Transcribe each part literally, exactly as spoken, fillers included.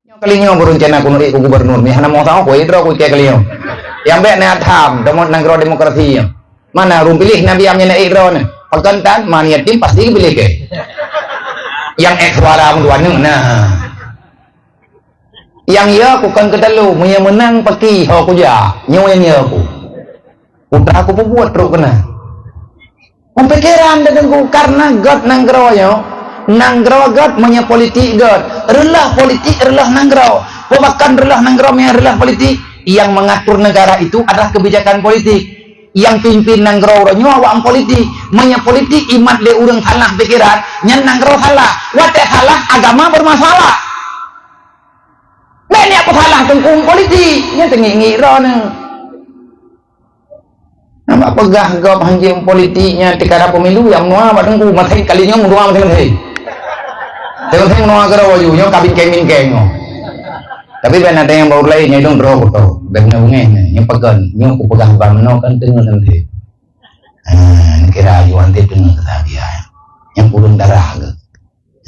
Kali nyoe berencana keuneuk ék keu gubernur, meuhana meusaho ku ék droe ku keu kali nyoe. Nyang bék na tham, demo-, nanggroe demokrasi nyoe. Mana ureuëng piléh Nabi Amien ék droe nyoe? Pakon tan, man yatim pasti piléh ke. Nyang ék suara meudua nyoe nah. Nyang ya ku kon keutelu, meunyoe meunang paki ho kujak, nyoe nyang ya ku. Putra ku peubuet trok keunan. Peupikiran dan teungku, karena gét nanggroe nyoe, nanggroe gét meunyoe politik gét, reuloh politik reuloh nanggroe. Peubakan reuloh nanggroe meunyoe reuloh politik, yang mengatur negara itu adalah kebijakan politik. Yang pimpin nanggroe uroe nyoe awak politik. Meunyoe politik imat lé ureuëng salah pikiran, nyan nanggroe salah. Watée salah, agama bermasalah. Bék niat peusalah teungku politik, nyan teungiek-ngiek droeneuh. Nampak peugah gob hanjeuet politik nyan tikara pemilu nyang meunua bak teungku, maté kali nyoe meunua maté-maté. Teungoh-teungoh meunua keudroe nyoe ka bingkeng-bingkeng nyoe. Tapi ben ada nyang baru lain nyang dong droe kuto. Ben na bungéh nyoe, nyang peugah, nyoe kupeugah ban meunoe kan teungoh nanti. Ah, kira ayu nanti teungoh sabiya. Nyang kureueng darah ke.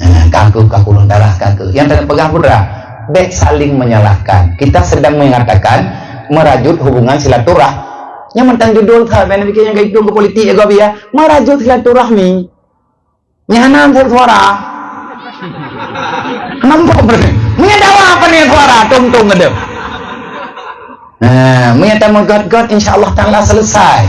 Nah, kangkeuh ka kureueng darah kangkeuh. Yang tadi pegang putra, bék saling menyalahkan. Kita sedang mengatakan merajut hubungan silaturah. Yang mentang judul ka, ben bikin yang kaitung ke politik ya, gobi ya. Merajut silaturahmi. Nyanan suara. Nampak betul. Punya dawa apa nih suara? Tung-tung ada. Nah, meunyo tameugöt-göt, insya Allah Taala selesai.